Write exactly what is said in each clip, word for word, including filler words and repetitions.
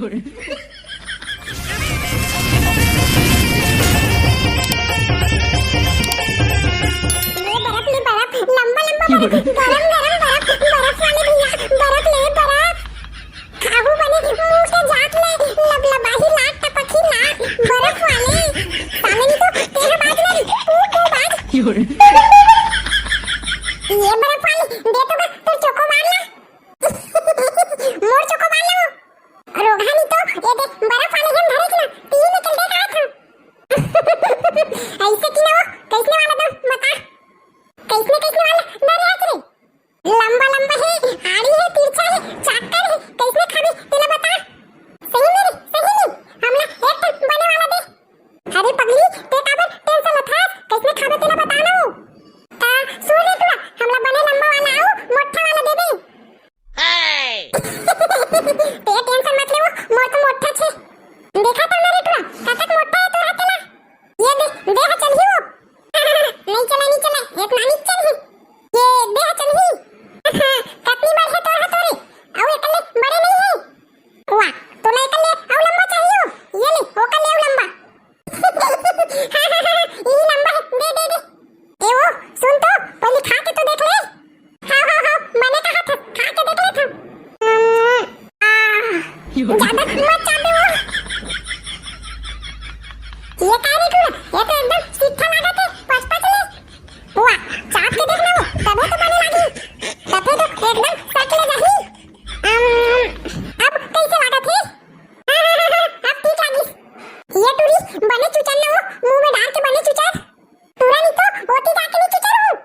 ले बर्फ, ले बर्फ, लंबा लंबा बर्फ, गरम गरम बर्फ, बर्फ वाले भैया, बर्फ ले बर्फ। खाहू बने मुंह के जात ले, लबलबाही लाट टपकही लाट, बर्फ वाले। साले नी तो तेहा बाज ले, तू तू बाज। ये बर्फ वाले, दे तो बस, तोर चोको मार ला। मोर चोको मार ला। रोगहा नी तो, ये दे, बर्फ वाले हम धरे कि ना, पी निकल दे कहा था। ऐसे कि ना वो, कैसने वाला दम, बता। कैसने, कैसने वाला धरे हाथ रे? लंबा, लंबा हे, आड़ी हे, तिरछा हे, चाकर हे, कैसने खाबे, तेला बता। सही में रे, सही में, हमला एक ठन बने वाला दे। अरे पगली, ते काबर tension लेथस? कैसने खाबे, तेला बता ना वो। ता, सुन रे टुरा, हमला बने लंबा वाला अउ मोट्ठा वाला देबे। ते tension मत ले वो, मोर तो मोट्ठा छे। देखा तो ना रे टुरा, कतक मोट्ठा हे तोर हाथ ला। ये दे, दे हा चलही वो। नहीं चला, नहीं चला, इतना नहीं चलही। ये दे हा चलही। कतनी बड़ हे तोर हाथ रे? अउ एकले बड़े नहीं हे। वाह, तोला एकले अउ लंबा चाहिए हो? ये ले, ओकर ले अउ लंबा। हाँ, हाँ, हाँ, ये लंबा है, दे, दे, दे। ए वो, सुन तो, पहले खा के तो देख ले। हाँ, हाँ, हाँ, मैंने कहा था, खा के देख ले था। हम्म, आ, ज्यादा मत चाट दे वो। ये का रे टूरा? ये तो एकदम सीधा लागत है, पच पच ले। वाह, चाट के देख ना वो, तबे तो बने लागी। तबे तो एकदम सट ले जाही। अम, अब कैसे लागत है? अब ठीक लागिस। ये टूरी बने चुचन ना वो, मुंह में डाल के बने चुचर। टूरा नी तो ओती जाके नी चुचर हूँ।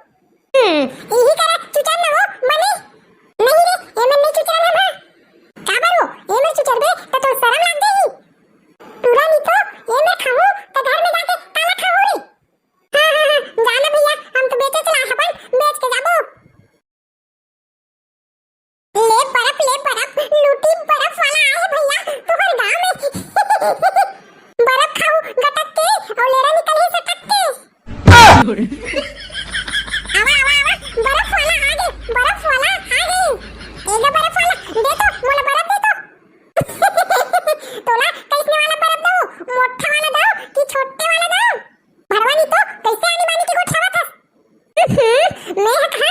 हम्म, इही करा चुचर ना वो बने। नहीं रे, एमन नी चुचर हम। का बर वो? एमन चुचर बे, त तो शरम लाग जाही। टूरा नी तो एमन खाहूँ, त घर में जाके काला खाहूँ रे। हाँ, हाँ, हाँ, जाना भैया, हम तो बेचे चला हबन, बेच के जाबो। ले बर्फ, ले बर्फ, लूटी बर्फ वाला आए भैया, तुहर गांव में। बर्फ खाऊ गटक के, अउ लेरा निकल ही सटक के। आवा, आवा, आवा, बर्फ वाला आ गे, बर्फ वाला आ गे। ए गा बर्फ वाला, दे तो, मोला बर्फ दे तो। तोला कैसने वाला बर्फ दऊ? मोट्ठा वाला दऊ कि छोटे वाला दऊ? भरवा नी तो, कैसे आनी बानी के गोठियावत हस? हम्म, मैं ह कहा